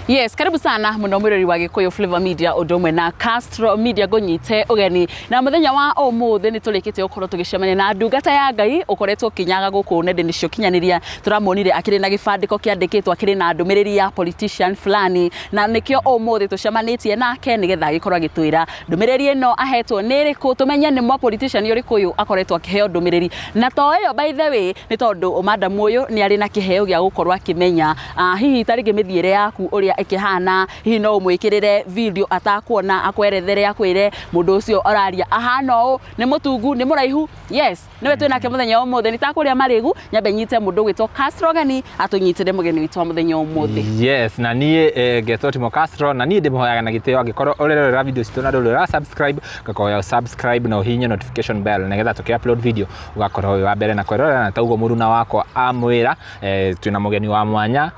Yes, karibu sana muno mwirori wa Gikuyu Flavor Media undu umwe na Castro Media ngunyite ugeni. Na muthenya wa umuthi ni turikitie gukorwo tugicemania na ndungata ya Ngai ukoretwo kinyaga guku nenda-inĩ cia ũkinyanĩria. Turamuonire akiri na gibandiko kiandikitwo akiri na ndumiriri ya politician fulani, na nikio umuthi tucemanitie nake nigetha agikorwo agitwira ndumiriri ino ahetwo ni iriku, tumenye ni mwa politician uriku uyu akoretwo akiheo ndumiriri. Na to iyo, by the way, ni tondu madam uyu ni ari na kiheo gia gukorwo akimenya hihi ta rĩngĩ mĩthiĩre yaku ũrĩa ĩkĩhana. Hihi no ũmwĩkĩrĩre video atakuona, akwerethere, akwĩre mũndũ ũcio araria ahana ũũ, nĩ mũtungu, nĩ mũraihu. Yes, nĩwe twĩ nake mũthenya wa ũmũthĩ. Nĩ takũrĩa marĩgu, nyambe nyite mũndũ ũgwĩtwo Castro gani atũnyitĩre mũgeni witũ wa mũthenya wa ũmũthĩ. Yes, na niĩ ngetwo Timo Castro, na niĩ ndĩmũhoyaga na gĩtĩo, angĩkorwo ũrerorera video citũ na ndũrĩ ũra subscribe, ngakoya subscribe na ũhihinye notification bell nĩgetha tũkĩ upload video ũgakorwo wĩ wa mbere na kwĩrorera. Na tauguo mũruna wakwa amwĩra, twĩna mũgeni wa mwanya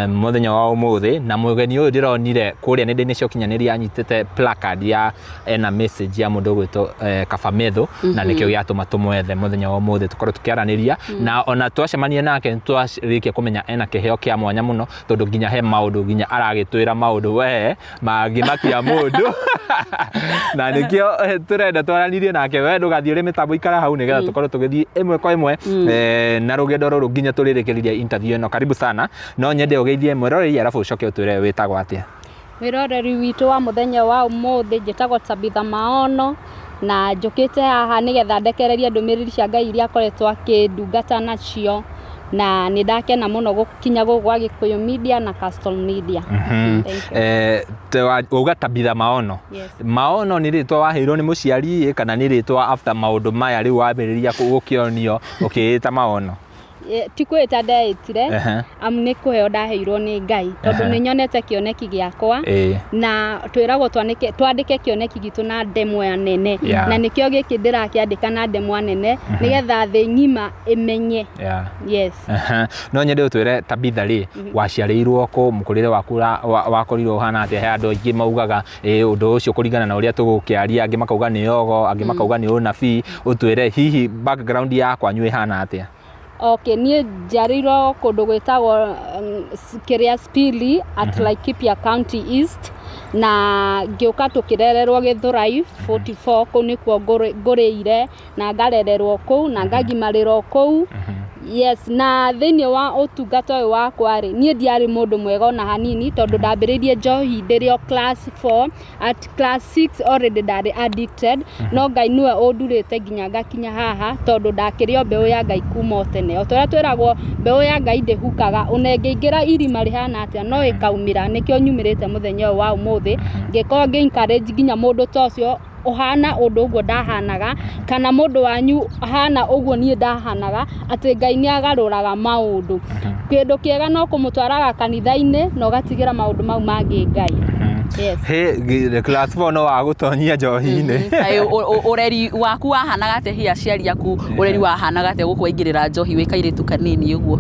mũthenya wa ũmũthĩ, na mũgeni ũyũ ndĩronire kũrĩa nenda-inĩ cia ũkinyanĩria anyitĩte placard ya ena message ya mũndũ ũgwĩtwo Kaba Methu, na nĩkĩo gĩatũma tũmwethe mũthenya wa ũmũthĩ tũkorwo tũkĩaranĩria. Na ona twacemania nake, nĩtwarĩkia kũmenya ena kĩheo kĩa mwanya mũno, tondũ nginya he maũndũ nginya aragĩtwĩra maũndũ we mangĩmakia mũndũ, na nĩkĩo tũrenda twaranĩrie nake. We ndũgathiĩ ũrĩ mĩtambo, ikara hau nĩgetha tũkorwo tũgĩthiĩ ĩmwe kwa ĩmwe na rũgendo rũrũ nginya tũrĩrĩkĩrĩria interview ĩno. Karibu sana. No nyende ũgeithie mwĩroreri, arabu ũcoke ũtwĩre wĩtagwo atĩa. Mwĩroreri witũ wa mũthenya wa ũmũthĩ, njĩtagwo Tabitha Maono, na njũkĩte haha nĩgetha ndekererie ndũmĩrĩri cia Ngai iria akoretwo akĩndungata nacio, na nĩ ndakena mũno gũkinya gũkũ gwa Gĩkũyũ Media na Castle Media. Thank you. Wauga Tabitha Maono. Yes. Maono nĩ rĩtwa waheirwo nĩ mũciari, kana nĩ rĩtwa after maũndũ maya rĩu wambĩrĩria gũkĩonio ũkĩĩta Maono? Ti kwĩta ndeĩtire, amu nĩ kũheo ndaheirwo nĩ Ngai, tondũ nĩ nyonete kĩoneki gĩakwa, na twĩragwo twandĩke kĩoneki gitũ na ndemwa nene, na nĩkĩo gĩkĩ ndĩrakĩandĩka na ndemwa nene nĩgetha thĩ ng'ima ĩmenye. Yes. No nyende ũtwĩre, Tabitha rĩ, waciarĩirwo kũ? Mũkũrĩre waku wakorirwo ũhana atĩa? He andũ aingĩ maugaga ũndũ ũcio kũringana na ũrĩa tũgũkĩaria, angĩ makauga nĩ ogo, angĩ makauga nĩ ũnabii. Ũtwĩre hihi background ya kwanyu ĩhana atĩa? Okay, niĩ njiarĩirwo kũndũ gwĩtagwo kĩrĩa Spili at Laikipia County East, na ngĩũka tũkĩrererwo Gĩthũrai 44. Kũu nĩkuo ngũrĩire na ngarererwo kũu na ngagimarĩrwo kũu. Yes, na thĩinĩ wa ũtungata ũyũ wakwa rĩ, niĩ ndiarĩ mũndũ mwega ona hanini, tondũ ndambĩrĩirie njohi ndĩrĩ o class 4. At class 6 already ndarĩ addicted, no Ngai nĩwe ũndurĩte nginya ngakinya haha, tondũ ndakĩrĩ o mbeũ ya Ngai kuma o tene. O ta ũrĩa twĩragwo mbeũ ya Ngai ndĩhukaga, ona ĩngĩingĩra irima rĩhana atĩa no ĩkaumĩra. Nĩkĩo nyumĩrĩte mũthenya ũyũ wa ũmũthĩ ngĩkorwo ngĩ encourage nginya mũndũ ta ũcio ũhana ũndũ ũguo ndahanaga, kana mũndũ wanyu ahana ũguo niĩ ndahanaga, atĩ Ngai nĩ agarũraga maũndũ. Kĩndũ kĩega no kũmũtwaraga kanitha-inĩ na ũgatigĩra maũndũ mau mangĩ Ngai. Yes. He class 4 no wagũtonyia njohi-inĩ? Kaĩ ũreri waku wahanaga atĩa? Hihi aciari aku, ũreri wahanaga atĩa gũkũ waingĩrĩra njohi wĩ kairĩtu kanini ũguo?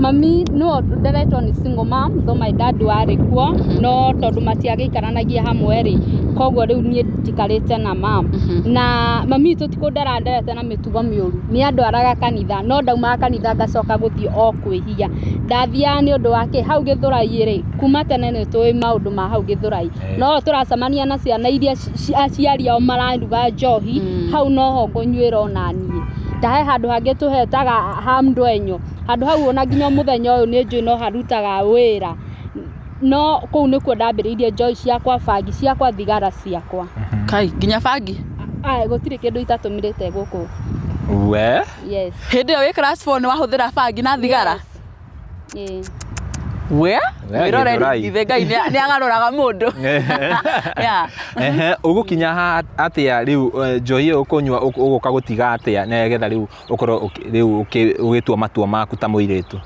Mami no nderetwo nĩ single mom, though my dad warĩ kuo, no tondũ matiagĩikaranagia hamwe rĩ, koguo rĩu niĩ njikarĩte na mam. Na mami witũ ti kũndera nderete na mĩtugo mĩũru, nĩ andwaraga kanitha, no ndaumaga kanitha ngacoka gũthiĩ o kwĩhia. Ndathiaga nĩ ũndũ wa kĩ? Hau Gĩthũrai rĩ, kuma tene nĩ tũĩ maũndũ ma hau Gĩthũrai, no tũracemania na ciana iria aciari ao mararuga njohi, hau noho ngũnyuĩra onaniĩ. Ndahe handũ hangĩ tũhetaga ha ndwenyo, handũ hau ona nginya mũthenya ũyũ nĩ njũĩ no harutaga wĩra, no kũu nĩkuo ndambĩrĩirie njohi ciakwa, bangi ciakwa, thigara ciakwa. Kai, nginya bangi? Ai, gũtirĩ kĩndũ itatũmĩrĩte gũkũ. We. Yes. Hĩndĩ ĩyo wĩ class 4 nĩ wahũthĩra bangi na thigara? Yes. Ĩĩ. We. We, Wĩroreri. Gĩthũrai. Ithe Ngai nĩ agarũraga mũndũ. Yeah. Ũgũkinya haha atĩa rĩu, njohi ĩyo ũkũnyua ũgũka gũtiga atĩa, nĩgetha rĩu ũkorwo rĩu ũgĩtua matua maku ta mũirĩtu?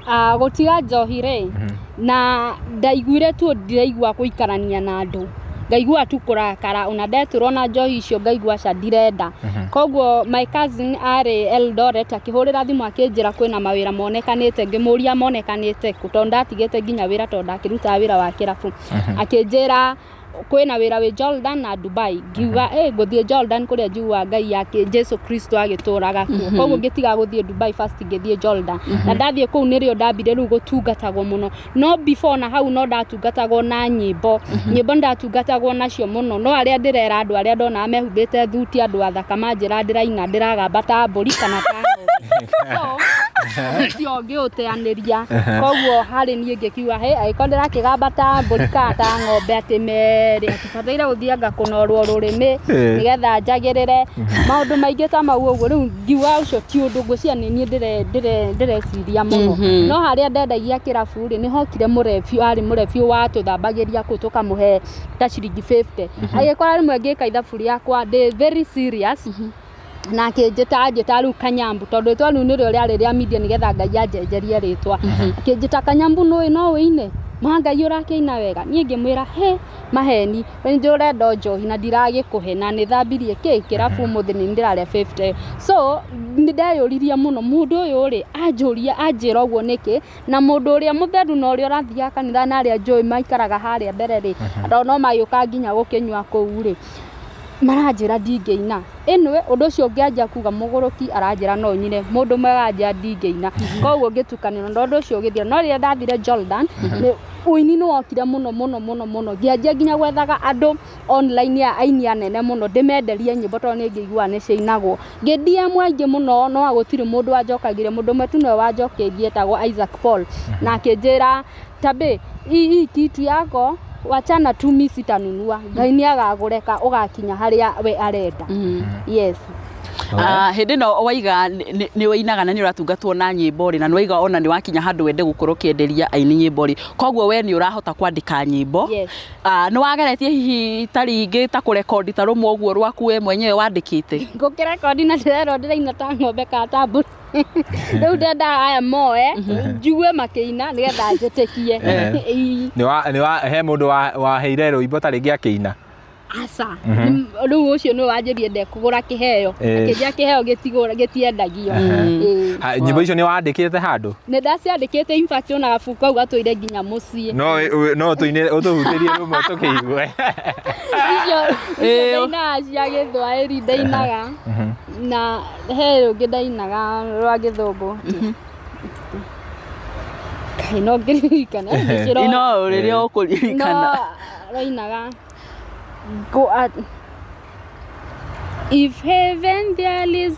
Ah, gũtiga njohi rĩ, na ndaiguire tu ndiraigua gũikarania na andũ, ngaigua tu kũrakara, ona ndetũrwo na njohi icio ngaigua aca ndirenda. Koguo my cousin arĩ Eldoret akĩhũrĩra thimũ akĩnjĩra kwĩna mawĩra monekanĩte. Ngĩmũria monekanĩte kũ, tondũ ndatigĩte nginya wĩra, tondũ ndakĩrutaga wĩra wa kĩrabu. Akĩnjĩra Kwĩna wĩra wĩ Jordan na Dubai. Ngiuga ĩ ngũthiĩ Jordan kũrĩa njiguaga Ngai yake Jesu Kristo agĩtũraga kuo. Koguo ngĩtiga gũthiĩ Dubai first, ngĩthiĩ Jordan. Na ndathiĩ kũu nĩrĩo ndambire rĩu gũtungatagwo mũno. No before na hau no ndatungatagwo na nyĩmbo. Nyĩmbo nĩndatungatagwo nacio mũno, no arĩa ndĩrera andũ arĩa ndonaga mehumbĩte thuti, andũ athaka, manjĩra ndĩraina ndĩragamba ta mbũri kana ta ng'ombe. So ũcio ngĩũteanĩria. Koguo harĩ niĩ ngĩkiuga he angĩkorwo ndĩrakĩgamba ta mbũri kana ta ng'ombe, atĩ merĩ atibataire gũthiĩ anga kũnorwo rũrĩmĩ nĩgetha njagĩrĩre maũndũ maingĩ ta mau ũguo. Rĩu ngiuga ũcio ti ũndũ, ngwĩciria nĩ niĩ ndĩreciria mũno. No harĩa ndendagia kĩrabu rĩ, nĩ hokire mũrebiũ, arĩ mũrebiũ watũthambagĩria kũu, tũkamũhe ta ciringi 50. Agĩkora rĩmwe ngĩka ithabu rĩakwa ndĩ very serious na akĩnjĩta, anjĩta rĩu Kanyambu, tondũ rĩtwa rĩu nĩrĩo rĩarĩ rĩa media nĩgetha Ngai anjenjerie rĩtwa. Akĩnjĩta, "Kanyambu, nũĩ no wĩine ma Ngai ũrakĩina wega?" Niĩ ngĩmwĩra, "He maheni, we nĩ ũrenda njohi na ndiragĩkũhe na nĩ thambirie kĩ kĩrabu ũmũthĩ, nĩ ndĩrarĩa 50." So nĩ ndeyũririe mũno, mũndũ ũyũ rĩ anjũria anjĩra ũguo nĩkĩ, na mũndũ ũrĩa mũtheru na ũrĩa ũrathiaga kanitha na arĩa njũĩ maikaraga harĩa mbere rĩ, andũ no magĩũka nginya gũkĩnyua kũu rĩ, maranjĩra ndingĩina. Anyway, ũndũ ũcio ũngĩanjia kuga mũgũrũki aranjĩra no nyine, mũndũ mwega anjĩra ndingĩina, koguo ngĩtukanĩrwo na ũndũ ũcio ũgĩthira. No rĩrĩa ndathire Jordan, nĩ ũini nĩ wokire mũno mũno mũno mũno, ngĩanjia nginya gwethaga andũ online ya aini anene mũno ndĩmenderie nyĩmbo, tondũ nĩ ngĩiguaga nĩ ciainagwo. Ngĩ DM aingĩ mũno, no gũtirĩ mũndũ wanjokagirie. Mũndũ ũmwe tu nĩwe wanjokeirie, etagwo Isaac Paul, na akĩnjĩra, "Tabe, hii kitu yako wachana tu, mi sitanunua. Ngai nĩ agagũreka ũgakinya harĩa we arenda." Yes. Ah, hĩndĩ ĩno waiga nĩ ũinaga na nĩ ũratungatwo na nyĩmbo rĩ, na nĩ waiga ona nĩ wakinya handũ wende gũkorwo ũkĩenderia aini nyĩmbo rĩ, koguo we nĩ ũrahota kwandĩka nyĩmbo? Yes. Ah, nĩ wageretie hihi ta rĩngĩ ta kũrekondi ta rũmwe ũguo rwaku we mwenyewe wandĩkĩte? Ngũkĩrekondi na ndĩrerwo ndĩraina ta ng'ombe kana ta mbũri. Rĩu ndendaga aya moe njigue makĩina nĩgetha njĩtĩkie. Ĩĩ. Nĩ wa he mũndũ waheire rwĩmbo ta rĩngĩ akĩina? Aca. Rĩu ũcio nĩwe wanjĩrire ndekũgũra kĩheo. Akĩnjĩra kĩheo gĩtigũra, gĩtiendagio. Ĩĩ. Ha, nyĩmbo icio nĩ wandĩkĩte handũ? Nĩ ndaciandĩkĩte, in fact ona gabuku kau gatũire nginya mũciĩ. No tũinĩre, ũtũhutĩrie rũmwe tũkĩigue. Icio icio ndainaga cia Gĩthwaĩri ndainaga, na he rũngĩ ndainaga rwa Gĩthũngũ. Kaĩ no ngĩririkana nĩcĩro- No rĩrĩa ũkũririkana. No rainaga go at if heaven there is,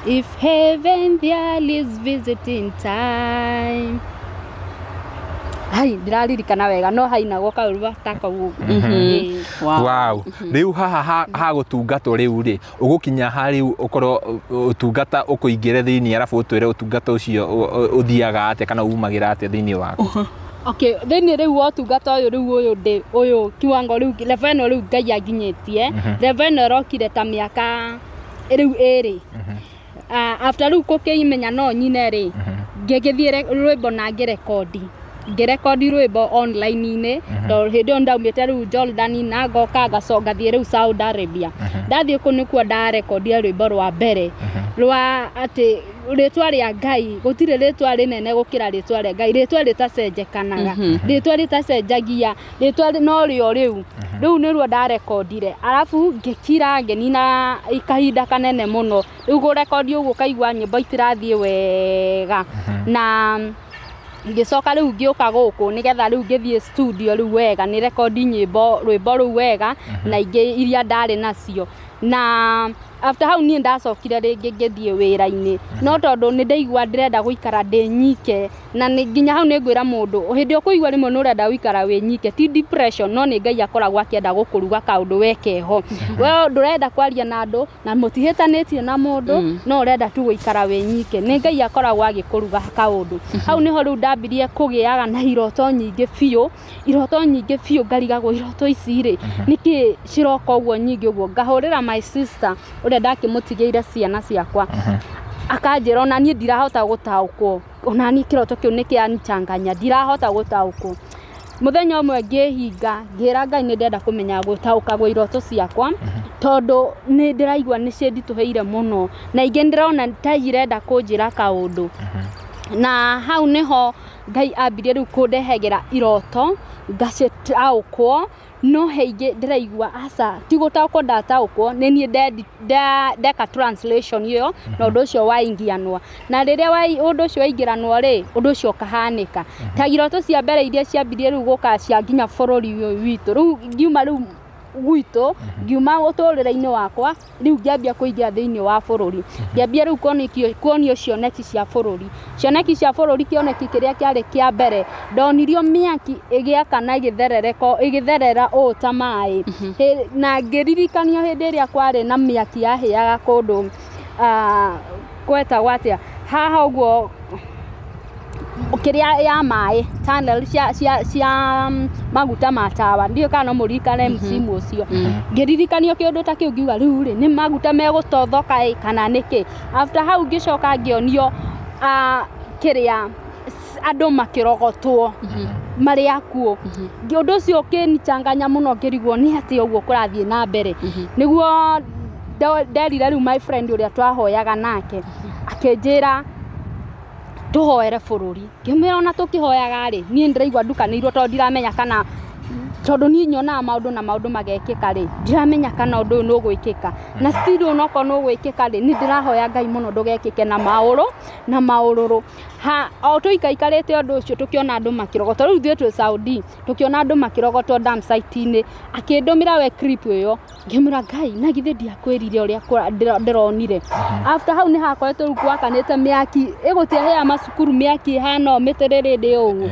if heaven there is visiting time. Hai ndiraririkana wega, no hainagwo kaũru ta kau ũguo. Ĩĩ. Wow. Rĩu haha ha gũtungatwo rĩu rĩ, ũgũkinya ha rĩu ũkorwo ũtungata ũkũingĩre thĩinĩ, arabu ũtwĩre ũtungata ũcio ũthiaga atĩa kana umagĩra atĩa thĩinĩ waku? Okay, thĩinĩ rĩu wa ũtungata ũyũ rĩu ũyũ ndĩ ũyũ kiwango rĩu, level ĩno rĩu Ngai anginyĩtie, level ĩno ĩrokire ta mĩaka rĩu 2. Ah, after rĩu gũkĩmenya no nyine rĩ, ngĩgĩthiĩ rwĩmbo na ngĩrekondi rwĩmbo online-inĩ, tondũ hĩndĩ ĩyo ndaumĩte rĩu Jordan na ngoka ngacoka ngathiĩ rĩu Saudi Arabia. Ndathiĩ kũu nĩkuo ndarekondire rwĩmbo rwa mbere rwa atĩ rĩtwa rĩa Ngai, gũtirĩ rĩtwa rĩnene gũkĩra rĩtwa rĩa Ngai, rĩtwa rĩtacenjekanaga, rĩtwa rĩtacenjagia, rĩtwa no rĩo rĩu. Rĩu nĩruo ndarekondire, arabu ngĩkira, ngĩnina kahinda kanene mũno. Rĩu kũrekondi ũguo ũkaigua nyĩmbo itirathiĩ wega, na ngĩcoka rĩu ngĩũka gũkũ nĩgetha rĩu ngĩthiĩ studio rĩu wega nĩ rekondi nyĩmbo, rwĩmbo rũu wega na ingĩ iria ndarĩ nacio. Na after hau niĩ ndacokire rĩngĩ ngĩthiĩ wĩra-inĩ, no tondũ nĩ ndaigua ndĩrenda gũikara ndĩ nyike, na nĩ nginya hau nĩ ngwĩra mũndũ, hĩndĩ ĩrĩa ũkũigua rĩmwe nĩ ũrenda gũikara wĩ nyike, ti depression, no nĩ Ngai akoragwo akĩenda gũkũruga kaũndũ we keho, we ndũrenda kwaria na andũ na mũtihĩtanĩtie na mũndũ, no ũrenda tu gũikara wĩ nyike, nĩ Ngai akoragwo agĩkũruga kaũndũ. Hau nĩho rĩu ndambirie kũgĩaga na iroto nyingĩ biũ, iroto nyingĩ biũ, ngarigagwo iroto ici rĩ nĩkĩ ciroka ũguo nyingĩ ũguo. Ngahũrĩra my sister ũrĩa ndakĩmũtigĩire ciana ciakwa, akanjĩra ona niĩ ndirahota gũtaũkwo, ona niĩ kĩroto kĩu nĩ kĩanchanganya, ndirahota gũtaũkwo. Mũthenya ũmwe ngĩhinga, ngĩra Ngai nĩ ndĩrenda kũmenya gũtaũkagwo iroto ciakwa, tondũ nĩ ndĩraigua nĩ cinditũhĩire mũno na ingĩ ndĩrona ta irenda kũnjĩra kaũndũ. Na hau nĩho Ngai ambirie rĩu kũndehagĩra iroto ngacitaũkwo, no he ingĩ ndĩraigua aca ti gũtaũkwo ndataũkwo, nĩ niĩ ndeka translation ĩyo na ũndũ ũcio waingianwo. Na rĩrĩa ũndũ ũcio waingĩranwo rĩ, ũndũ ũcio ũkahanĩka. Ta iroto cia mbere iria ciambirie rĩu gũka cia nginya bũrũri ũyũ witũ, rĩu ngiuma rĩu gwitũ, ngiuma ũtũrĩre-inĩ wakwa, rĩu ngĩambia kũingĩra thĩinĩ wa bũrũri. Ngĩambia rĩu kuonio cioneki cia bũrũri. Cioneki cia bũrũri kĩoneki kĩrĩa kĩarĩ kĩa mbere, ndonirio mĩaki ĩgĩakana ĩgĩtherereka ĩgĩtherera ũũ ta maĩ. Na ngĩririkanio hĩndĩ ĩrĩa kwarĩ na mĩaki yahĩaga kũndũ gwetagwo atĩa, haha ũguo kĩrĩa ya maĩ tunnel cia maguta ma tawa, ndiũĩ kana no mũririkane msimu ũcio. Ngĩririkanio kĩũndũ ta kĩu ngiuga rĩu rĩ nĩ maguta megũtothoka ĩ kana nĩkĩ. After hau ngĩcoka ngĩonio kĩrĩa andũ makĩrogotwo marĩ akuũ. Ũndũ ũcio ũkĩnichanganya mũno ngĩrigwo nĩ atĩa ũguo kũrathiĩ na mbere. Nĩguo nderire rĩu my friend ũrĩa twahoyaga nake akĩnjĩra tũhoere bũrũri. Ngĩmwĩra ona tũkĩhoyaga rĩ, niĩ nĩndĩraigua ndukanĩirwo tondũ ndiramenya kana, tondũ niĩ nyonaga maũndũ na maũndũ magekĩka rĩ, ndiramenya kana ũndũ ũyũ nĩ ũgwĩkĩka. Na still onokorwo nĩ ũgwĩkĩka rĩ, niĩ ndĩrahoya Ngai mũno ndũgekĩke na maũrũ na maũrũrũ. Ha o tũikaikarĩte ũndũ ũcio tũkĩona andũ makĩrogotwo, rĩu ithuĩ twĩ Saudi, tũkĩona andũ makĩrogotwo dump site-inĩ, akĩndũmĩra we clip ĩyo. Ngĩmwĩra Ngai na githĩ ndiakwĩrire ũrĩa ndĩronire. After hau nĩ hakoretwo rĩu gwakanĩte mĩaki ĩgũtiahĩa macukuru mĩaki ĩhana ũũ mĩtĩrĩrĩndĩ ũũ.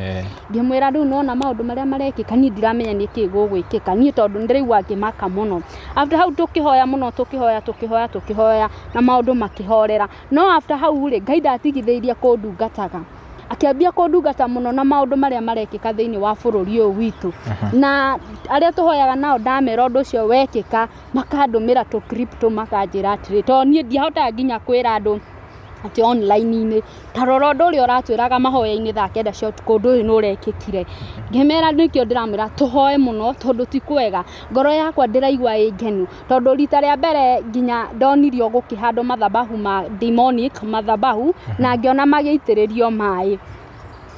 Ngĩmwĩra rĩu nĩwona maũndũ marĩa marekĩka niĩ ndiramenya nĩkĩ gũgwĩkĩka niĩ tondũ nĩndĩraigua ngĩmaka mũno. After hau tũkĩhoya mũno tũkĩhoya tũkĩhoya tũkĩhoya na maũndũ makĩhorera. No after hau rĩ, Ngai ndatigithĩirie kũndungataga. Akĩambia kũndungata mũno na maũndũ marĩa marekĩka thĩinĩ wa bũrũri ũyũ witũ. Na arĩa tũhoyaga nao ndamera ũndũ ũcio wekĩka, makandũmĩra tũ clip makanjĩra atĩrĩ, tondũ niĩ ndiahotaga nginya kwĩra andũ atĩ online-inĩ, ta rora ũndũ ũrĩa ũratwĩraga mahoya-inĩ thaa kenda cia ũtukũ ũndũ ũyũ nĩ ũrekĩkire. Ngĩmera nĩkĩo ndĩramwĩra tũhoe mũno tondũ ti kwega. Ngoro yakwa ndĩraigua ĩ ngenu. Tondũ rita rĩa mbere nginya ndonirio gũkĩhandwo mathabahu ma demonic mathabahu na ngĩona magĩitĩrĩrio maĩ.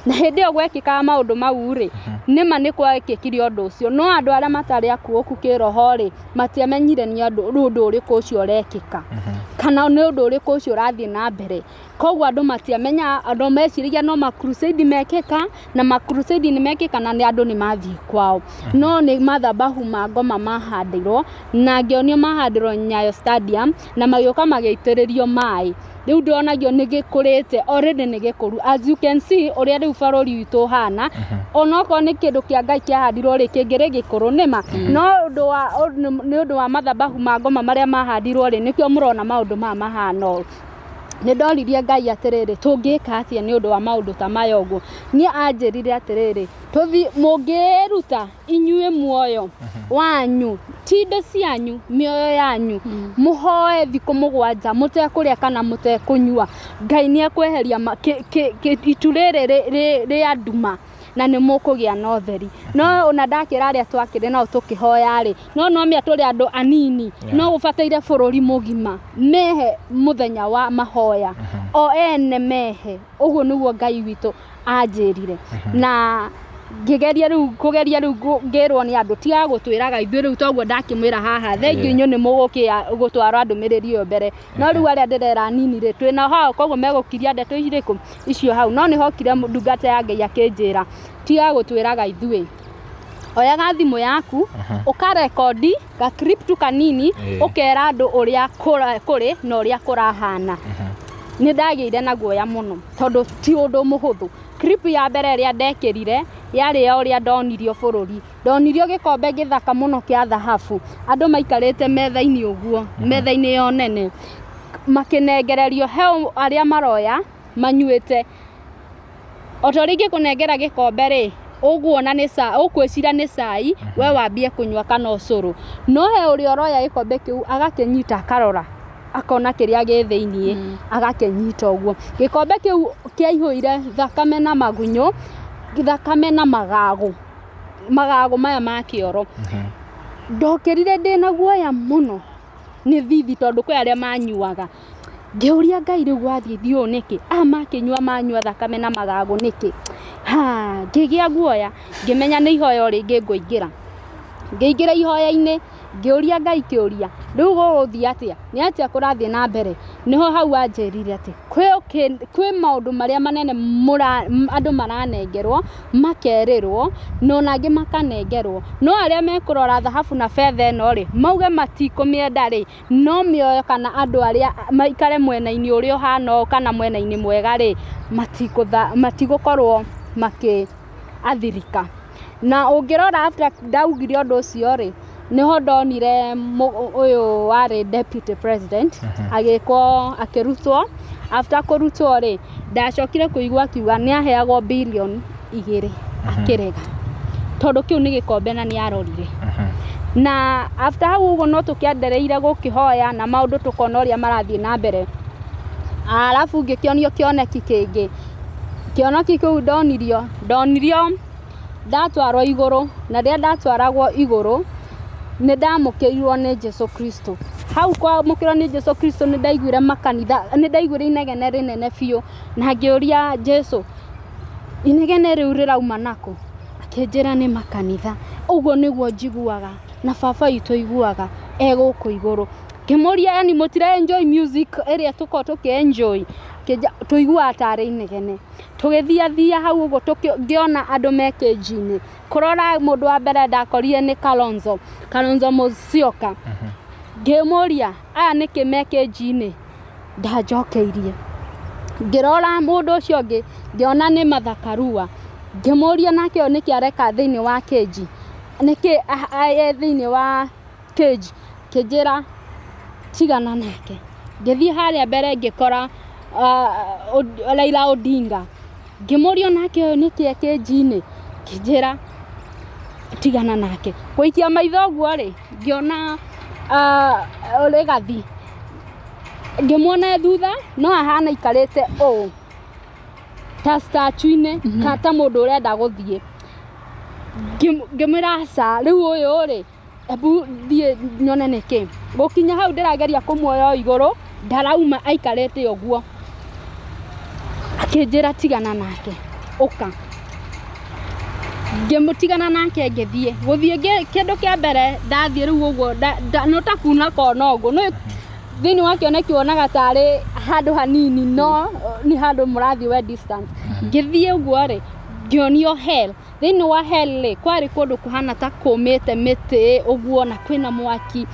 Na hĩndĩ ĩyo gwekĩkaga maũndũ mau rĩ, nĩma nĩ gwekĩkire ũndũ ũcio, no andũ arĩa matarĩ akuũku kĩroho rĩ, matiamenyire nĩ ũndũ ũrĩkũ ũcio ũrekĩka, kana nĩ ũndũ ũrĩkũ ũcio ũrathiĩ na mbere. Koguo andũ matiamenyaga, andũ meciragia no ma crusade mekĩka, na ma crusade nĩ mekĩka na nĩ andũ nĩ mathiĩ kwao. No nĩ mathabahu ma ngoma mahandirwo, na ngĩonio mahandirwo Nyayo Stadium, na magĩũka magĩitĩrĩrio maĩ. Rĩu ndonagio nĩ gĩkũrĩte, already nĩ gĩkũru. As you can see ũrĩa rĩu bũrũri witũ ũhana, onokorwo nĩ kĩndũ kĩa Ngai kĩahandirwo rĩ, kĩngĩrĩ gĩkũrũ nĩma. No ũndũ wa nĩ ũndũ wa mathabahu ma ngoma marĩa mahandirwo rĩ, nĩkĩo mũrona maũndũ maya mahana ũũ. Nĩ ndoririe Ngai atĩrĩrĩ, tũngĩka atĩa nĩ ũndũ wa maũndũ ta maya ũguo? Niĩ anjĩrire atĩrĩrĩ, tũthi mũngĩĩruta inyuĩ muoyo wanyu, ti indo cianyu, mĩoyo yanyu, mũhoe thikũ 7 mũtekũrĩa kana mũtekũnyua, Ngai nĩ ekweheria itu rĩrĩ rĩa nduma na nĩ mũkũgĩa na ũtheri. No ona ndakĩra arĩa twakĩrĩ nao tũkĩhoya rĩ, no no mĩa tũrĩ andũ anini, no ũbataire bũrũri mũgima mehe mũthenya wa mahoya, o ene mehe. Ũguo nĩguo Ngai witũ anjĩrire. Na ngĩgeria rĩu kũgeria rĩu ngĩrwo nĩ andũ tiga gũtwĩraga ithuĩ rĩu toguo ndakĩmwĩra haha, thengiũ inyuĩ nĩ mũgũkĩa gũtwara ndũmĩrĩri ĩyo mbere. No rĩu arĩa ndĩrera anini rĩ, twĩnao hau koguo megũkiria ndeto irĩkũ icio hau. No nĩ hokire ndungata ya Ngai akĩnjĩra tiga gũtwĩraga ithuĩ, oyaga thimũ yaku ũkarekondi ga clip tu kanini, ũkera andũ ũrĩa kũrĩ na ũrĩa kũrahana. Nĩ ndagĩire na guoya mũno tondũ ti ũndũ mũhũthũ. Clip ya mbere ĩrĩa ndekĩrire yarĩ ya ũrĩa ndonirio bũrũri. Ndonirio gĩkombe gĩthaka mũno kĩa thahabu, andũ maikarĩte metha-inĩ ũguo, metha-inĩ ĩyo nene, makĩnengererio he arĩa maroya manyuĩte. O ta ũrĩa ingĩkũnengera gĩkombe rĩ, ũguona nĩ cai, ũgwĩciria nĩ cai, we wambie kũnyua kana ũcũrũ. No he ũrĩa ũroya gĩkombe kĩu agakĩnyita akarora, akona kĩrĩa gĩ thĩiniĩ, agakĩnyita ũguo. Gĩkombe kĩu kĩaihũire thakame na magunyũ, thakame na magago, magago maya ma kĩoro. Ndokĩrire ndĩna guoya mũno nĩ thithi tondũ kwĩ arĩa manyuaga. Ngĩũria Ngai rĩu gwathiĩ thiĩ ũũ nĩkĩ? Aya makĩnyua manyua thakame na magago nĩkĩ? Ha, ngĩgĩa guoya, ngĩmenya nĩ ihoya o rĩngĩ ngũingĩra. Ngĩingĩra ihoya-inĩ, ngĩũria Ngai kĩũria, rĩu gũgũthiĩ atĩa? Nĩ atĩa kũrathiĩ na mbere? Nĩho hau anjĩrire atĩ kwĩ maũndũ marĩa manene andũ maranengerwo, makerĩrwo, na ona angĩ makanengerwo. No arĩa mekũrora thahabu na betha ĩno rĩ, mauge matikũmĩenda rĩ, no mĩoyo kana andũ arĩa maikare mwena-inĩ ũrĩa ũhana ũũ kana mwena-inĩ mwega rĩ, matigũkorwo makĩathirika. Na ũngĩrora after ndaugire ũndũ ũcio rĩ, nĩho ndonire ũyũ warĩ deputy president agĩkwo, akĩrutwo. After kũrutwo rĩ, ndacokire kũigua akiuga nĩ aheagwo bilioni 2 akĩrega, tondũ kĩu nĩ gĩkombe na nĩ arorire. Na after hau ũguo no tũkĩendereire gũkĩhoya na maũndũ tũkona ũrĩa marathiĩ na mbere. Arabu ngĩkĩonio kĩoneki kĩngĩ. Kĩoneki kĩu ndonirio ndatwarwo igũrũ, na rĩrĩa ndatwaragwo igũrũ nĩ ndamũkĩrirwo nĩ Jesu Kristo. Hau kwamũkĩrwo nĩ Jesu Kristo nĩ ndaiguire makanitha, nĩ ndaiguire inegene rĩnene biũ, na ngĩũria Jesu, inegene rĩu rĩrauma nakũ? Akĩnjĩra nĩ makanitha. Ũguo nĩguo njiguaga na baba witũ aiguaga e gũkũ igũrũ. Ngĩmũria yani mũtira enjoy music ĩrĩa tũkoragwo tũkĩ enjoy? Tũiguaga tarĩ inegene. Tũgĩthiathia hau ũguo ngĩona andũ me kĩnji-inĩ. Kũrora mũndũ wa mbere ndakorire nĩ Kalonzo, Kalonzo Musyoka. Ngĩmũria aya nĩkĩ me kĩnji-inĩ? Ndanjokeirie. Ngĩrora mũndũ ũcio ũngĩ ngĩona nĩ Martha Karua. Ngĩmũria nake ũyũ nĩkĩ areka thĩinĩ wa kĩnji? Nĩkĩ e thĩinĩ wa cage? Akĩnjĩra tigana nake. Ngĩthiĩ harĩa mbere ngĩkora Raila Odinga. Ngĩmũria onake ũyũ nĩkĩ e kĩnji-inĩ? Akĩnjĩra tigana nake. Gũikia maitho ũguo rĩ, ngĩona Rigathi. Ngĩmuona e thutha no ahana aikarĩte ũũ ta statue-inĩ kana ta mũndũ ũrenda gũthiĩ. Ngĩmwĩra aca, rĩu ũyũ rĩ, ebu thiĩ nyone nĩkĩ. Gũkinya hau ndĩrageria kũmuoya o igũrũ, ndarauma aikarĩte ũguo. Akĩnjĩra tigana nake, ũka. Ngĩmũtigana nake ngĩthiĩ. Gũthiĩ kĩndũ kĩa mbere ndathiĩ rĩu ũguo no ta kuna kona ũguo. Nĩũĩ thĩinĩ wa kĩoneki wonaga tarĩ handũ hanini no nĩ handũ mũrathiĩ we distance. Ngĩthiĩ ũguo rĩ, ngĩonio hell. Thĩinĩ wa hell rĩ, kwarĩ kũndũ kũhana ta kũmĩte mĩtĩ ũguo na kwĩna mwaki.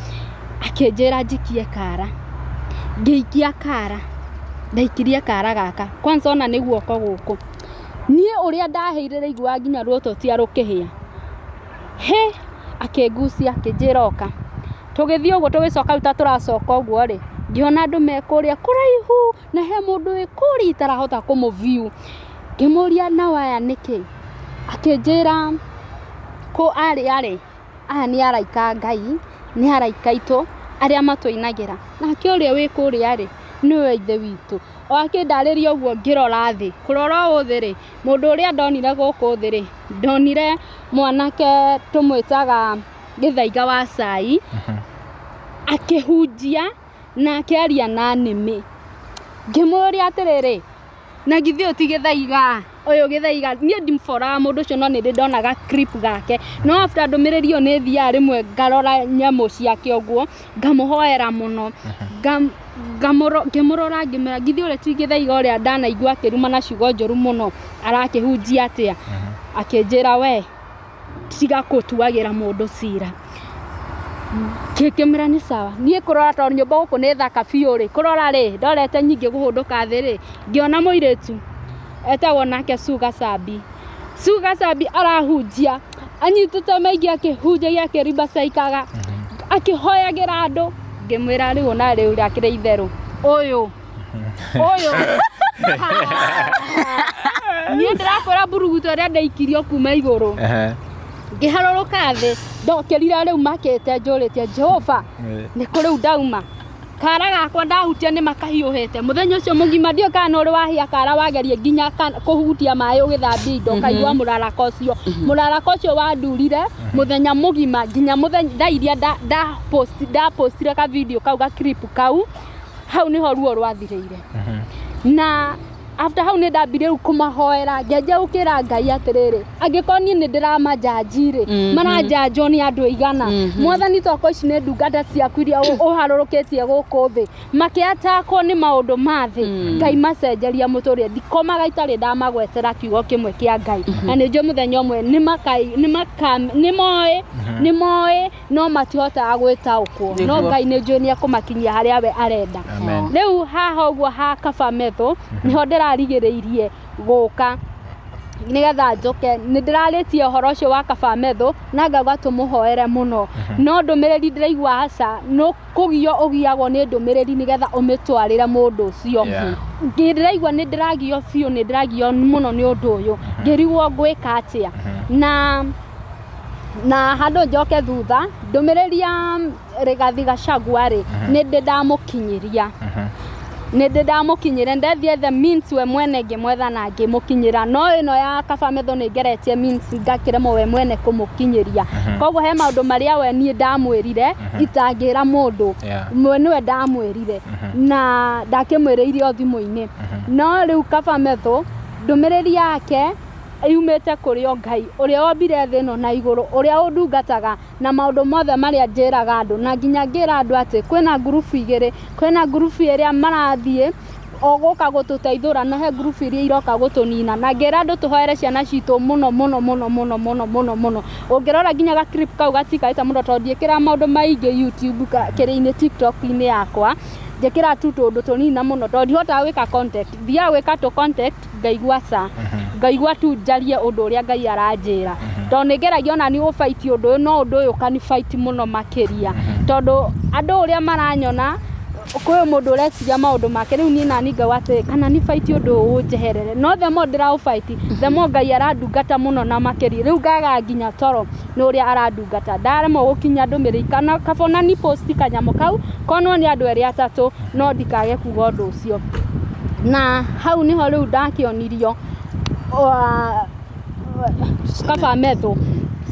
Akĩnjĩra njikie kara. Ngĩikia kara. Ndaikirie kara gaka. Kwanza ona nĩ guoko gũkũ. Niĩ ũrĩa ndahĩire ndaiguaga nginya ruototia rũkĩhĩa. Hĩ! Akĩngucia akĩnjĩra ũka. Tũgĩthiĩ ũguo tũgĩcoka rĩu ta tũracoka ũguo rĩ, ngĩona andũ me kũrĩa kũraihu na he mũndũ wĩ kũrĩa itarahota kũmũ view. Ngĩmũria nao aya nĩkĩ? Akĩnjĩra kũ arĩa rĩ, aya nĩ araika a Ngai, nĩ araika aitũ arĩa matũinagĩra. Nake ũrĩa wĩ kũrĩa rĩ, nĩwe ithe witũ. O akĩndarĩria ũguo ngĩrora thĩ, kũrora ũũ thĩ rĩ, mũndũ ũrĩa ndonire gũkũ thĩ rĩ, ndonire mwanake tũmwĩtaga Gĩthaiga wa cai, akĩhunjia na akĩaria na nĩmĩ. Ngĩmũria atĩrĩrĩ, na githĩ ũyũ ti Gĩthaiga? Ũyũ Gĩthaiga, niĩ ndimũboraga mũndũ ũcio no nĩ ndĩ ndonaga clip gake. No after ndũmĩrĩri ĩyo nĩ thiaga rĩmwe ngarora nyamũ ciake ũguo, ngamũhoera mũno. Ngĩmũrora ngĩmwĩra githĩ ũrĩa ti Gĩthaiga ũrĩa ndanaigua akĩruma na ciugo njũru mũno, arakĩhunjia atĩa? Akĩnjĩra we tiga gũtuagĩra mũndũ cira. Ngĩkĩmwĩra nĩ sawa. Niĩ kũrora tondũ nyũmba gũkũ nĩ thaka biũ rĩ, kũrora rĩ, ndorete nyingĩ kũhũndũka thĩ rĩ, ngĩona mũirĩtu etagwo nake Suga Sambi. Suga Sambi arahunjia anyitĩte maingĩ akĩhunjagia akĩribacaikaga akĩhoyagĩra andũ. Ngĩmwĩra rĩu ona rĩu rĩakĩrĩ itherũ ũyũ ũyũ niĩ ndĩrakwĩra mburuguto ĩrĩa ndaikirio kuma igũrũ. Ngĩharũrũka thĩ ndokĩrire rĩu makĩte njũrĩtie Jehova nĩ kũ rĩu ndauma. Kara gakwa ndahutia nĩ makahiũhĩte mũthenya ũcio mũgima, ndiũĩ kana nĩ ũrĩ wahĩa kara wagerie nginya kũhutia maĩ ũgĩthambia indo ũkaigua mũrarako ũcio. Mũrarako ũcio wandurire mũthenya mũgima nginya mũthenya thaa iria ndapostire ka video kau, ga clip kau, hau nĩho ruo rwathirĩire. Na After hau nĩ ndambire rĩu kũmahoera, ngĩanjia gũkĩra Ngai atĩrĩrĩ, angĩkorwo niĩ nĩ ndĩramajanji rĩ, maranjanjwo nĩ andũ aigana? Mwathani, tokorwo ici nĩ ndungata ciaku iria ũharũrũkĩtie gũkũ thĩ, makĩatakwo nĩ maũndũ ma thĩ. Ngai, macenjeria mũtũrĩre. Ndikomaga itarĩ ndamagwetera kiugo kĩmwe kĩa Ngai, na nĩ njũĩ mũthenya ũmwe nĩ moĩ, nĩ moĩ, no matihotaga gwĩtaũkwo, no Ngai nĩ njũĩ nĩ ekũmakinyia harĩa we arenda. Amen. Rĩu haha ũguo ha kaba metho nĩho ndĩrarigĩrĩirie gũka nĩgetha njũke. Nĩ ndĩrarĩtie ũhoro ũcio wa kaba metho na ngauga tũmũhoere mũno, no ndũmĩrĩri ndĩraigua aca no kũgio ũgiagwo nĩ ndũmĩrĩri nĩgetha ũmĩtwarĩre mũndũ ũcio. Ndĩraigua nĩ ndĩragio biũ, nĩ ndĩragio mũno nĩ ũndũ ũyũ, ngĩrigwo ngwĩka atĩa. Na handũ njoke thutha, ndũmĩrĩri ya Rigathi Gachagua rĩ, nĩ ndĩ ndamũkinyĩria, nĩ ndĩ ndamũkinyĩra, ndethie the means we mwene, ngĩmwetha na ngĩmũkinyĩra. No ĩno ya kaba metho nĩ ngeretie means ngakĩremwo we mwene kũmũkinyĩria. Koguo he maũndũ marĩa we niĩ ndamwĩrire itangĩra mũndũ. We nĩwe ndamwĩrire na ndakĩmwĩrĩire o thimũ-inĩ. No rĩu kaba metho, ndũmĩrĩri yake yumĩte kũrĩ o Ngai ũrĩa wombire thĩ ĩno na igũrũ, ũrĩa ũndungataga na maũndũ mothe marĩa njĩraga andũ, na nginya ngĩra andũ atĩ kwĩna ngurubu igĩrĩ: kwĩna ngurubu ĩrĩa marathiĩ o gũka gũtũteithũra, na he ngurubu iria iroka gũtũnina. Na ngĩra andũ tũhoere ciana citũ mũno mũno mũno mũno mũno mũno mũno. Ũngĩrora nginya ga clip kau gatikarĩte mũno, tondũ ndiĩkĩraga maũndũ maingĩ YouTube, kĩrĩa-inĩ, TikTok-inĩ yakwa njĩkĩraga tu tũũndũ tũnini na mũno, tondũ ndihotaga gwĩka content. Thiaga gwĩka tũ content ngaigua ca, ngaigua tu njarie ũndũ ũrĩa Ngai aranjĩra, tondũ nĩ ngeragia ona ni gũbaiti ũndũ ũyũ, no ũndũ ũyũ ũkanibaiti mũno makĩria, tondũ andũ ũrĩa maranyona, kwĩ mũndũ ũreciria maũndũ make. Rĩu niĩ nani ngauga atĩrĩ, kana ni baiti ũndũ ũyũ ũnjeherere. No the more ndĩraũbaiti, the more Ngai arandungata mũno na makĩria. Rĩu ngaga nginya toro nĩ ũrĩa arandungata, ndaremwo gũkinya ndũmĩrĩri, kana kaba ona ni post kanyamũ kau konwo nĩ andũ erĩ atatũ, no ndikage kuga ũndũ ũcio. Na hau nĩho rĩu ndakĩonirio kaba metho,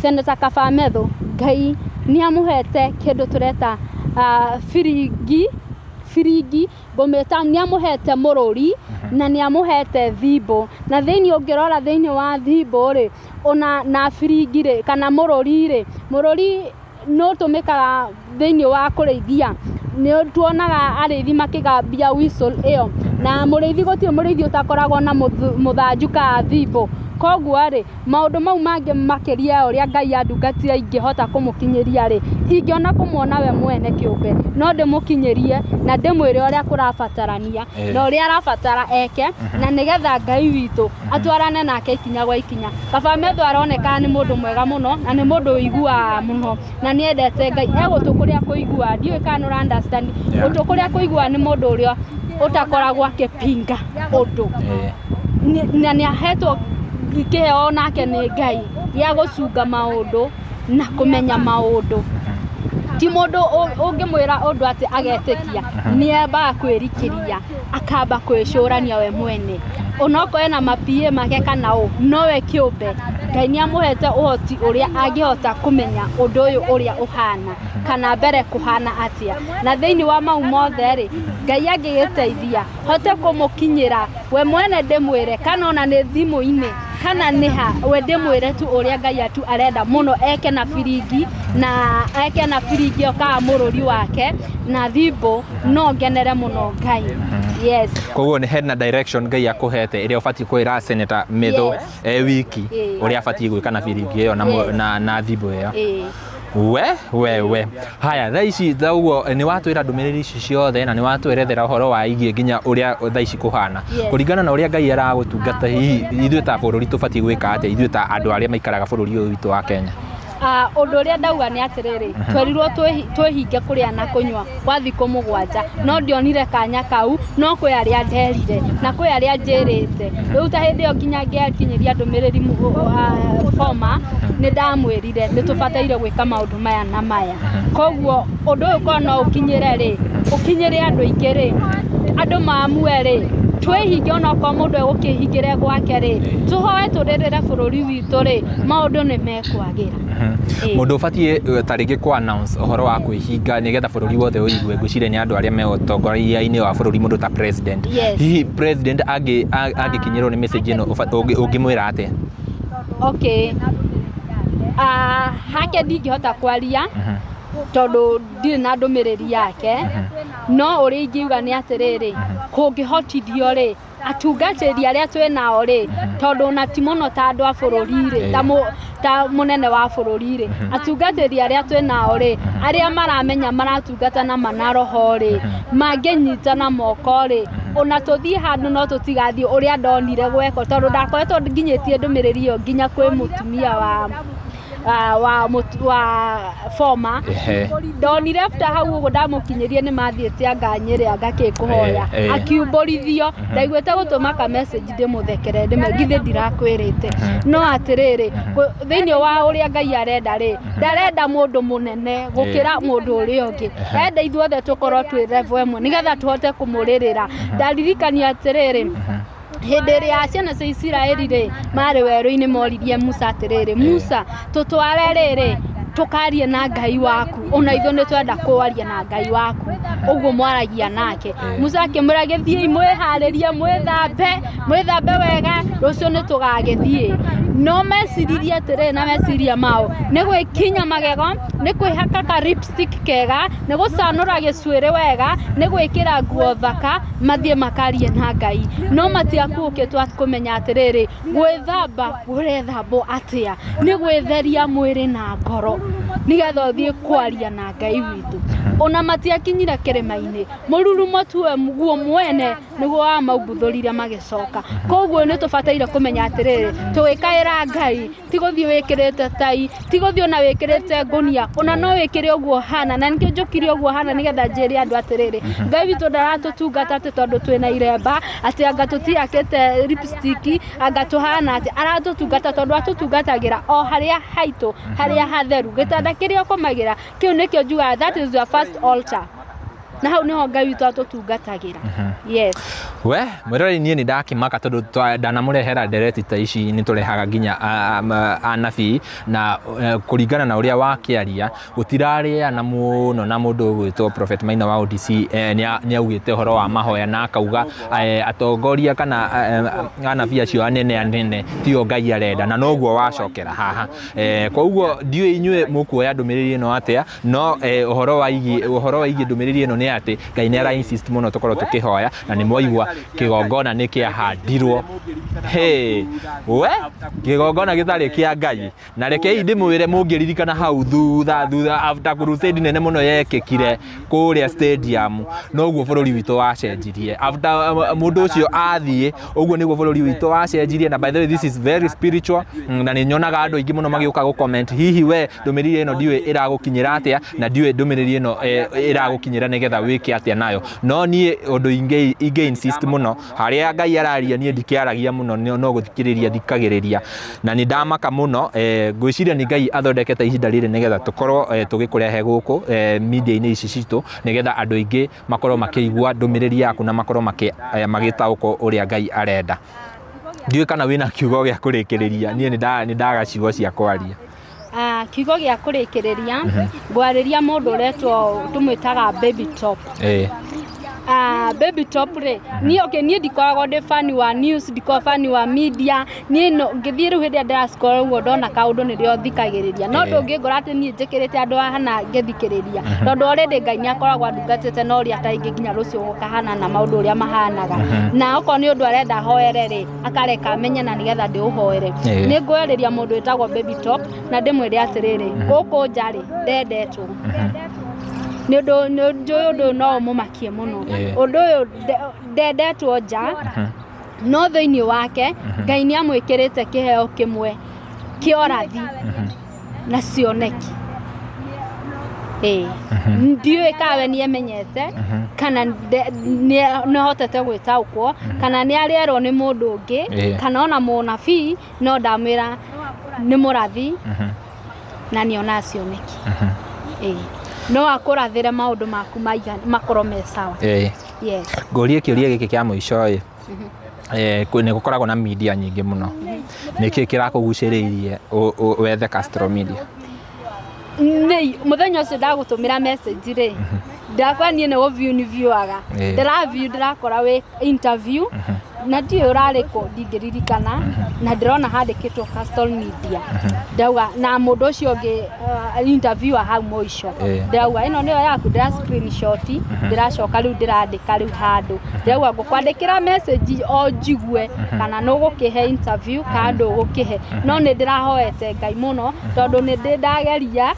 Senator kaba metho, Ngai nĩ amũhete kĩndũ tũreta biringi. Biringi ngũmĩta, nĩ amũhete mũrũri na nĩ amũhete thimbũ. Na thĩinĩ, ũngĩrora thĩinĩ wa thimbũ rĩ, ona na biringi rĩ, kana mũrũri rĩ, mũrũri nĩ ũtũmĩkaga thĩinĩ wa kũrĩithia. Nĩ tuonaga arĩithi makĩgambia whistle ĩyo. Na mũrĩithi, gũtirĩ mũrĩithi ũtakoragwo na mũthanju kana thimbũ. Koguo rĩ, maũndũ mau mangĩ makĩria ya ũrĩa Ngai andungatire ingĩhota kũmũkinyĩria rĩ, ingĩona kũmuona we mwene kĩũmbe, no ndĩmũkinyĩrie na ndĩmwĩre ũrĩa kũrabatarania na ũrĩa arabatara eke, na nĩgetha Ngai witũ atwarane nake ikinya gwa ikinya. Kaba metho aroneka nĩ mũndũ mwega mũno, na nĩ mũndũ ũiguaga mũno, na nĩ endete Ngai. E gũtũ kũrĩa kũiguaga, ndiũĩ kana nĩ ũra understand. Gũtũ kũrĩa kũiguaga nĩ mũndũ ũrĩa ũtakoragwo akĩpinga ũndũ. Na nĩ ahetwo kĩheo nake nĩ Ngai gĩa gũcunga maũndũ na kũmenya maũndũ. Ti mũndũ ũngĩmwĩra ũndũ atĩ agetĩkia, nĩ ambaga kwĩrikĩria, akamba kwĩcũrania we mwene, onokorwo ena ma PA make kana ũ, nowe kĩũmbe Ngai nĩ amũhete ũhoti ũrĩa angĩhota kũmenya ũndũ ũyũ ũrĩa ũhana kana mbere kũhana atĩa. Na thĩinĩ wa mau mothe rĩ, Ngai angĩgĩteithia hote kũmũkinyĩra we mwene, ndĩmwĩre, kana ona nĩ thimũ-inĩ kana nĩ ha, we ndĩmwĩre tu ũrĩa Ngai atu arenda mũno eke na biringi, na eke na biringi ĩyo kana mũrũri wake na thimbũ, no ngenere mũno Ngai. Yes. Koguo nĩ hena direction Ngai akũhete ĩrĩa ũbatiĩ kwĩra Senator Methu e wiki ũrĩa abatiĩ gwĩka na biringi ĩyo na, na thimbũ ĩyo. We we we, haya, thaa ici tha ũguo nĩ watwĩra ndũmĩrĩri ici ciothe na nĩ watwerethera ũhoro wa igie nginya ũrĩa thaa ici kũhana. Kũringana na ũrĩa Ngai aragũtungata, hihi ithuĩ ta bũrũri tũbatiĩ gwĩka atĩa, ithuĩ ta andũ arĩa maikaraga bũrũri ũyũ witũ wa Kenya? Ah, ũndũ ũrĩa ndauga nĩ atĩrĩrĩ, twerirwo twĩhinge kũrĩa na kũnyua kwa thikũ 7, no ndionire kanya kau. No kwĩ arĩa nderire na kwĩ arĩa njĩrĩte. Rĩu ta hĩndĩ ĩyo nginya ngĩakinyĩria ndũmĩrĩri former, nĩ ndamwĩrire nĩ tũbataire gwĩka maũndũ maya na maya. Koguo ũndũ ũyũ korwo no ũkinyĩre rĩ, ũkinyĩre andũ aingĩ rĩ, andũ mamue rĩ, Twĩhinge onokorwo mũndũ egũkĩhingĩre gwake rĩ, tũhoe tũrĩrĩre bũrũri witũ rĩ, maũndũ nĩ mekwagĩra. Mũndũ ũbatiĩ ta rĩngĩ kũ announce ũhoro wa kwĩhinga nĩgetha bũrũri wothe ũigue, ngwĩciria nĩ andũ arĩa me ũtongoria-inĩ wa bũrũri, mũndũ ta president. Hihi president angĩkinyĩrwo nĩ message ĩno, ũngĩmwĩra atĩa? Okay, hake ndingĩhota kwaria tondũ ndirĩ na ndũmĩrĩri yake, no ũrĩa ingiuga nĩ atĩrĩrĩ, kũngĩhotithio rĩ, atungatĩri arĩa twĩ nao rĩ, tondũ ona ti mũno ta andũ a bũrũri rĩ, ta mũnene wa bũrũri rĩ, atungatĩri arĩa twĩ nao rĩ, arĩa maramenya maratungata na mana roho rĩ, mangĩnyitana moko rĩ, ona tũthiĩ handũ no tũtigathiĩ ũrĩa ndonire gwekwo, tondũ ndakoretwo nginyĩtie ndũmĩrĩri ĩyo nginya kwĩ mũtumia wa former. Ndonire after hau ũguo ndamũkinyĩrie nĩ mathiĩte anga Nyĩrĩ anga kĩ kũhoya, akiumbũrithio. Ndaiguĩte gũtũma ka message ndĩmũthekere, ndĩmwe githĩ ndirakwĩrĩte. No atĩrĩrĩ, thĩinĩ wa ũrĩa Ngai arenda rĩ, ndarenda mũndũ mũnene gũkĩra mũndũ ũrĩa ũngĩ, enda ithuothe tũkorwo twĩ level ĩmwe nĩgetha tũhote kũmũrĩrĩra. Ndaririkania atĩrĩrĩ, hĩndĩ ĩrĩa ciana cia Isiraeli rĩ marĩ werũ-inĩ, moririe Musa atĩrĩrĩ, "Musa, tũtware rĩrĩ tũkarie na Ngai waku, ona ithuĩ nĩ twenda kwaria na Ngai waku ũguo mwaragia nake." Musa akĩmwĩra, "Gĩthiĩi mwĩharĩrie, mwĩthambe, mwĩthambe wega, rũciũ nĩ tũgagĩthiĩ." No meciririe atĩrĩrĩ, na meciria mao nĩ gwĩkinya magego, nĩ kwĩhaka ka lipstick kega, nĩ gũcanũra gĩcuĩrĩ wega, nĩ gwĩkĩra nguo thaka, mathiĩ makarie na Ngai. No matiakuũkĩtwo kũmenya atĩrĩrĩ, gwĩthamba ũrethambwo atĩa? Nĩ gwĩtheria mwĩrĩ na ngoro nĩgetha ũthiĩ kwaria na Ngai witũ. Ona matiakinyire kĩrĩma-inĩ, mũrurumo tuwe guo mwene nĩguo wamaumbuthũrire magĩcoka. Koguo nĩ tũbataire kũmenya atĩrĩrĩ, tũgĩkaĩra Ngai ti gũthiĩ wĩkĩrĩte tai, ti gũthiĩ ona wĩkĩrĩte ngũnia, ona no wĩkĩre ũguo hana. Na nĩkĩo njũkire ũguo hana, nĩgetha njĩre andũ atĩrĩrĩ, Ngai witũ ndaratũtungata atĩ tondũ twĩna iremba, atĩ anga tũtiakĩte lipstick, anga tũhana atĩ. Aratũtungata tondũ atũtungatagĩra o harĩa haitũ, harĩa hatheru. Gĩtanda kĩrĩa ũkomagĩra, kĩu nĩkĩo njugaga that is your first altar, na hau niho Ngai witũ atũtungatagĩra. Yes. We mwĩroreri, niĩ nĩ ndakĩmaka tondũ ndanamũrehera ndereti ta ici, nĩ tũrehaga nginya anabii, na kũringana na ũrĩa wakĩaria gũtirarĩana mũno na mũndũ ũgwĩtwo Prophet Maina wa ODC. Nĩ augĩte ũhoro wa mahoya na akauga atongoria kana anabii acio anene anene tio Ngai arenda, na noguo wacokera haha. Koguo ndiũĩ inyuĩ mũkuoya ndũmĩrĩri ĩno atĩa, no ũhoro wĩgiĩ ndũmĩrĩri ĩno nĩ atĩ Ngai nĩ ara insist mũno tũkorwo tũkĩhoya, na nĩ mwaigua kĩgongona nĩ kĩahandirwo. Hey, we kĩgongona gĩtarĩ kĩa Ngai. Na rekei ndĩmwĩre, mũngĩririkana hau thutha thutha, after crusade nene mũno yekĩkire kũrĩa stadium, noguo bũrũri witũ wacenjirie. After mũndũ ũcio athiĩ, ũguo nĩguo bũrũri witũ wacenjirie. Na by the way, this is very spiritual, na nĩ nyonaga andũ aingĩ mũno magĩũka gũ comment. Hihi we ndũmĩrĩri ĩno ndiũĩ ĩragũkinyĩra atĩa, na ndiũĩ ndũmĩrĩri ĩno ĩragũkinyĩra nĩgetha wĩke atĩa nayo. No niĩ ũndũ ingĩ insist mũno, harĩa Ngai araria, niĩ ndikĩaragia mũno, no gũthikĩrĩria thikagĩrĩria, na nĩ ndamaka mũno. Ngwĩciria nĩ Ngai athondekete ihinda rĩrĩ nĩgetha tũkorwo tũgĩkũrehe gũkũ media-inĩ ici citũ, nĩgetha andũ aingĩ makorwo makĩigua ndũmĩrĩri yaku na makorwo magĩtaũkwo ũrĩa Ngai arenda. Ndiũĩ kana wĩna kiugo gĩa kũrĩkĩrĩria, niĩ nĩ ndaga ciugo cia kwaria. Ah, kiugo gĩa kũrĩkĩrĩria ngwarĩria mũndũ ũretwo, tũmwĩtaga Baby Top. Ah, Baby Top rĩ, niĩ, okay, niĩ ndikoragwo ndĩ fan wa news, ndikoragwo fan wa media. Niĩ no ngĩthiĩ rĩu hĩndĩ ĩrĩa ndĩra-scroll ũguo ndona kaũndũ nĩrĩo thikagĩrĩria, no ndũngĩngora atĩ niĩ njĩkĩrĩte andũ hana ngĩthikĩrĩria, tondũ already Ngai nĩ akoragwo andungatĩte na ũrĩa taingĩ nginya rũciũ gũkahana na maũndũ ũrĩa mahanaga. Na okorwo nĩ ũndũ arenda hoere rĩ, akareka amenye na nĩgetha ndĩũhoere. Nĩ ngwarĩria mũndũ wĩtagwo Baby Top na ndĩmwĩre atĩrĩrĩ, gũkũ nja rĩ, ndendetwo nĩ ũndũ nĩ njũĩ ũndũ ũyũ no ũmũmakie mũno. Ũndũ ũyũ ndendetwo nja, no thĩinĩ wake Ngai nĩ amwĩkĩrĩte kĩheo kĩmwe kĩa ũrathi na cioneki. Ĩĩ, ndiũĩ kana we nĩ emenyete kana nĩ ahotete gwĩtaũkwo kana nĩ arerwo nĩ mũndũ ũngĩ kana ona mũnabii, no ndamwĩra nĩ mũrathi na nĩ onaga cioneki. Ĩĩ, no akũrathĩre maũndũ maku makorwo me sawa. Yes. Ngũrie kĩũria gĩkĩ kĩa mũico ĩ. Nĩ gũkoragwo na media nyingĩ mũno. Nĩkĩ kĩrakũgucĩrĩirie wethe Castro Media? Nĩ mũthenya ũcio ndagũtũmĩra message rĩ, ndakwa niĩ nĩ gũ view nĩ viewaga. Ndĩra view, ndĩrakora wĩ interview na ndiũĩ ũrarĩ kũ, ndingĩririkana, na ndĩrona handĩkĩtwo Castle Media. Ndauga na mũndũ ũcio ũngĩ interviewer hau mũico. Ndĩrauga ĩno nĩyo yaku, ndĩra screenshot, ndĩracoka rĩu ndĩrandĩka rĩu handũ. Ndĩrauga ngũkwandĩkĩra message o njigue kana nĩ ũgũkĩhe interview kana ndũgũkĩhe. No nĩ ndĩrahoete Ngai mũno tondũ nĩ ndĩ ndageria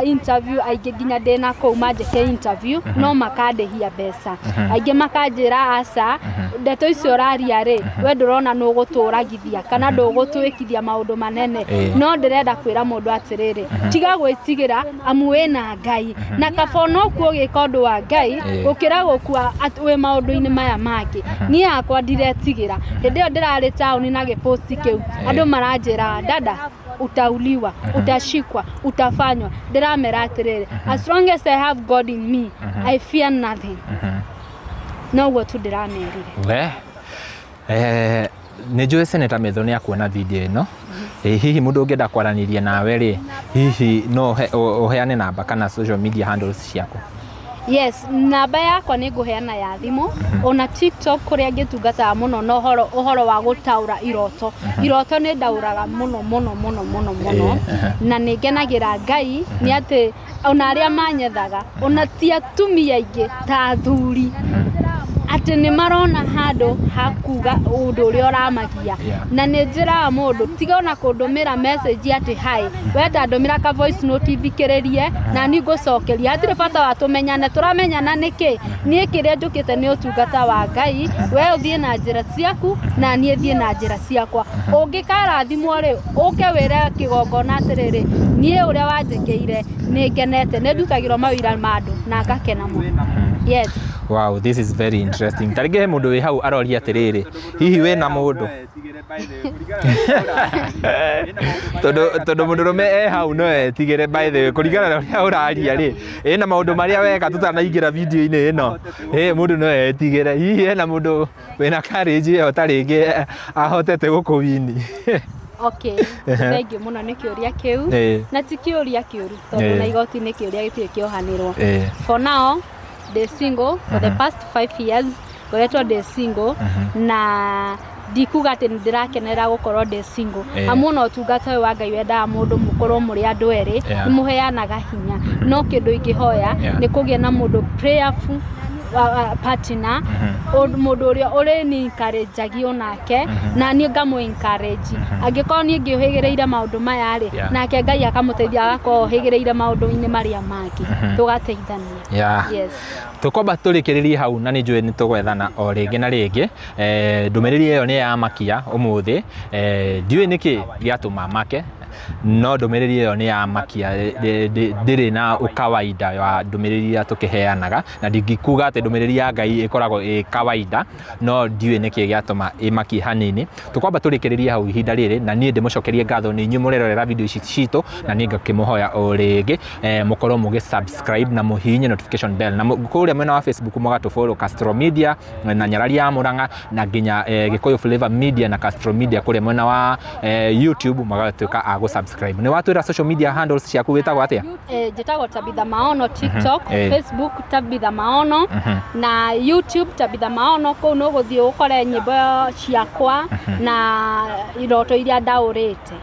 interview aingĩ nginya ndĩna kũu manjĩke interview no makandĩhia mbeca. Aingĩ makanjĩra aca, ndeto icio ũraria rĩ, we ndũrona nĩ ũgũtũragithia kana ndũgũtwĩkithia maũndũ manene. No ndĩrenda kwĩra mũndũ atĩrĩrĩ, tiga gwĩtigĩra amu wĩna Ngai, na kaba ona ũkue ũgĩka ũndũ wa Ngai gũkĩra gũkua wĩ maũndũ-inĩ maya mangĩ. Niĩ hakwa ndiretigĩra. Hĩndĩ ĩyo ndĩrarĩ taũni na gĩposti kĩu, andũ maranjĩra dada utauliwa, utashikwa, utafanywa. Ndĩramera atĩrĩrĩ, as long as I have God in me, I fear nothing. Noguo tu ndĩramerire. We nĩ njũĩ Senator Methu nĩ akuona video ĩno. Hihi mũndũ ũngĩenda kwaranĩria nawe rĩ, hihi no ũheane namba kana social media handles ciaku? Yes, namba yakwa nĩ ngũheana ya thimũ, ona TikTok kũrĩa ngĩtungataga mũno na ũhoro wa gũtaũra iroto. Iroto nĩ ndaũraga mũno mũno mũno mũno mũno, na nĩ ngenagĩra Ngai nĩ atĩ ona arĩa manyethaga, ona ti atumia aingĩ ta athuri, atĩ nĩ marona handũ ha kuga ũndũ ũrĩa ũramagia. Na nĩ njĩraga mũndũ tiga ona kũndũmĩra message atĩ hi, wenda ndũmĩra ka voice note thikĩrĩrie na niĩ ngũcokeria. Hatirĩ bata wa tũmenyane, tũramenyana nĩkĩ? Niĩ kĩrĩa njũkĩte nĩ ũtungata wa Ngai, we ũthiĩ na njĩra ciaku na niĩ thiĩ na njĩra ciakwa. Ũngĩkarathimwo rĩ, ũke wĩre kĩgongona atĩrĩrĩ, niĩ ũrĩa wanjĩkĩire nĩ ngenete, nĩ ndutagĩrwo mawĩra ma andũ na ngakena mũno. Yes. Wow, this is very interesting. Ta rĩngĩ he mũndũ wĩ hau aroria atĩrĩrĩ, hihi wĩna mũndũ? Tondũ mũndũrũme e hau no etigĩre, by the way, kũringana na ũrĩa ũraria rĩ, ĩna maũndũ marĩa weka tũtanaingĩra video-inĩ ĩno, ĩ mũndũ no etigĩre. Hihi hena mũndũ wĩna courage ĩyo ta rĩngĩ ahotete gũkũwini? Okay, thank you mũno nĩ kĩũria kĩu. Na ti kĩũria kĩũru tondũ na igoti nĩ kĩũria gĩtirĩ kĩohanĩrwo. For now ndĩ single for the past 5 years, ngoretwo ndĩ single, na ndikuga atĩ nĩ ndĩrakenera gũkorwo ndĩ single, amu ona ũtungata ũyũ wa Ngai wendaga mũndũ mũkorwo mũrĩ andũ erĩ, nĩ mũheanaga hinya. No kĩndũ ingĩhoya nĩ kũgĩa na mũndũ prayerful partner, mũndũ ũrĩa ũrĩ ni encourage onake na niĩ ngamũ encourage. Angĩkorwo niĩ ngĩũhĩgĩrĩire maũndũ maya rĩ, nake Ngai akamũteithia agakorwo ũhĩgĩrĩire maũndũ-inĩ marĩa mangĩ, tũgateithania. Yes. Tũkwamba tũrĩkĩrĩrie hau, na nĩ njũĩ nĩ tũgwethana o rĩngĩ na rĩngĩ. Ndũmĩrĩri ĩyo nĩ yamakia ũmũthĩ. Ndiũĩ nĩkĩ gĩatũma make, no ndũmĩrĩri ĩyo nĩ yamakia. Ndĩrĩ na ũkawaida wa ndũmĩrĩri iria tũkĩheanaga, na ndingĩkuga atĩ ndũmĩrĩri ya Ngai ĩkoragwo ĩ kawaida, no ndiũĩ nĩkĩ gĩatũma ĩmakie hanini. Tũkwamba tũrĩkĩrĩrie hau ihinda rĩrĩ, na niĩ ndĩmũcokerie ngatho nĩ inyuĩ mũrerorera video ici citũ, na niĩ ngakĩmũhoya o rĩngĩ mũkorwo mũgĩ subscribe na mũhihinye notification bell, na kũrĩa mwena wa Facebook mũgatũ follow Castro Media na Nyarari ya Murang'a, na nginya Gĩkũyũ Flavor Media na Castro Media kũrĩa mwena wa YouTube, magatuĩka a gũ subscribe. Nĩ watwĩra social media handles ciaku, wĩtagwo atĩa? Njĩtagwo Tabitha Maono TikTok, Facebook Tabitha Maono, na YouTube Tabitha Maono. Kũu nĩ ũgũthiĩ ũkore nyĩmbo ciakwa na iroto iria ndaũrĩte.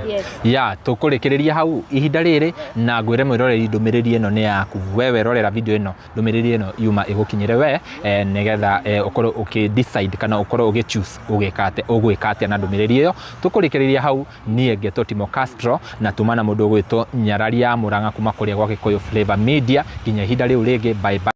Yes. Ya tũkũrĩkĩrĩria hau ihinda rĩrĩ, na ngwĩre mwĩroreri, ndũmĩrĩri ĩno nĩ yaku we. Werorera video ĩno, ndũmĩrĩri ĩno yuma ĩgũkinyĩre we, nĩgetha ũkorwo ũkĩ decide kana ũkorwo ũgĩ choose ũgĩka atĩa, ũgwĩka atĩa na ndũmĩrĩri ĩyo. Tũkũrĩkĩrĩria hau. Niĩ ngetwo Timo Castro, na tuma na mũndũ ũgwĩtwo Nyarari ya Murang'a kuma kũrĩa gwa Gĩkũyũ Flavor Media. Nginya ihinda rĩu rĩngĩ, bye bye.